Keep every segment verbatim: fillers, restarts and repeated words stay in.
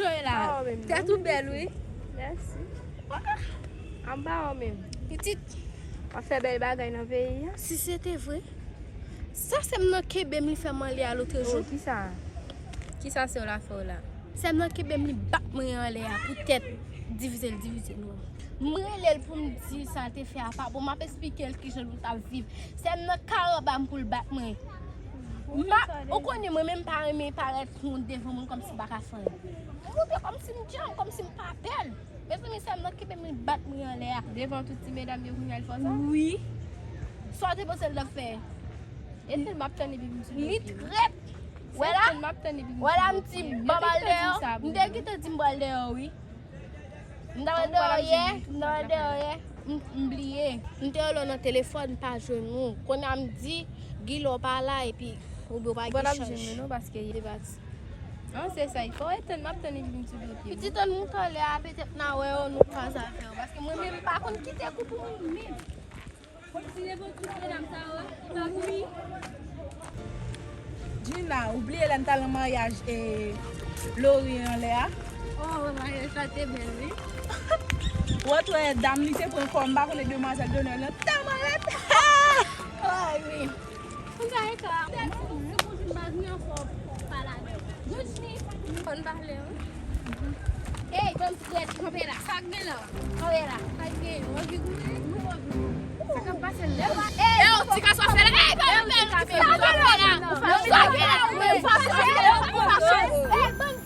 Anba w menm. Tèt ou bèl, wi. Mèsi. Anba w menm. Pitit. W ap fè bèl bagay nan peyi a. Si se te vre, sa sè m nan kenbe m, li fè m anlè a lòt jou. Oh, kisa? Kisa sè w la fè w la? Sè m nan kenbe m, li bat mwen anlè a poutèt divize l divize nou. M rele l pou m di sa l te fè a pa bon, m ap esplike l kijan nou t ap viv. Sè m nan ka anba m pou l bat mwen. M ap, ou konnen mwen menm m pa renmen parèt wont devan moun kòmsi m pa ka fè anyen. M montre kòmsi m djanm, kòmsi m pa bèl. Mezanmi, sè m nan kenbe m, li bat mwen anlè a. Devan tout ti medam yo kounye a l fè sa? Wi. Sa w te panse l t ap fè? E tel m ap tann epi m sou do pye. Li trèt. Wè la? Wè la, m di m pral dèyè. M te gentan di m pral dèyè, wi. M t ap dèyè, m t ap dèyè, m, m bliye. M te rele w nan telefòn, m pa jwenn ou. Kounye a m di, Gilo pa la, epi oubyen w pa gen chans. Mwen ap jwenn ou non, paske li te pati. An, se sa, fò w etann, m ap tann epi m sou do pye. Pitit an nou talè a, petèt n a wè yo, nou kwaze avè yo. Paske mwen menm, m pa konn kite kou pou mwen menm. Kòmsi devan tout medam sa yo, li pa pou li. Gina, ou bliye lè n t al nan maryaj e Lori anlè a? Oh, maryaj la te bèl, wi. Ou wè dam li te pran kò, m pa konnen demwazèl donè lan tèlman rèd. Ay, wi. Konn sa e ka. Se pou di m pa vini ankò pale avè w. Goodney. Konn pale, wi. Ey, banm trèt, kanpe la. Sa k gen la? Kanpe la. Sa k gen? W anvi goumen? Nou anvi. Sa k ap pase la? Ey, yo, ti gason fè la. Ey, banm, banm, ti gason fè la. Ou fache, ou fache, ou fache. Ey, banm.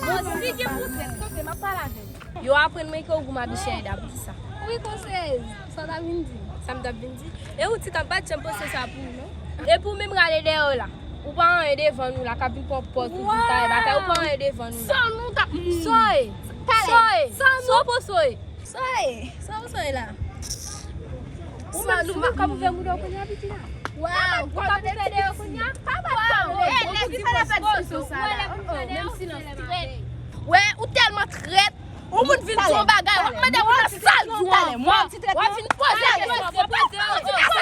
Bon, si gen pou trèt, kanpe, m ap pale avè l. Yo aprann mwen ke w gou mabiche Aida, poukisa? Wi, konseye. Sa w t ap vin di? Sa m t ap vin di? E ou ti kap pa t janm panse sa pou ou, non? E pou w menm rale dèyè w la. Ou pa anyen devan nou la, k ap vin pran pòz ou vin taye batay, ou pa anyen devan nou la. San nou t ap mouri. Soy! Talè! Soy! San nou! Sopo soy! Soy! Sa w soy la? Ou menm nou pa kab ouvè mouda w kounye a, pitit la? Waw! Ou kab ouvè dèyè kounye a? Waw! Ey, lèzifè la pèdi sou sa la. Menm silans trèt. Wè, ou tèlman trèt. Yon moun vin di yon bagay, w ap mande moun nan sa l di w anvan. W ap vin poze kesyon. W ap vin poze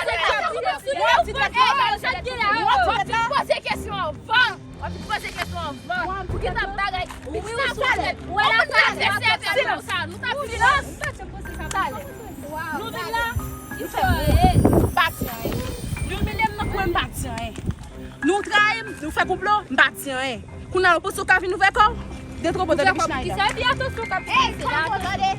kesyon anvan. W ap vin poze kesyon anvan. Ou gentan bagay. Wi, wi, wi. Yon moun nan fè sèvè konsa. Nou t ap silans. Nou vin la. Nou fè m pati anyen. Nou imilye m nan kwen, m pati anyen. Nou trayi m, nou fè konplo, m pa di anyen. Kounye a, ou panse w ka vin ouvè kò w? Detwopo tande Michnaida. Kisa epi atansyon k ap pase la? Ey, tande,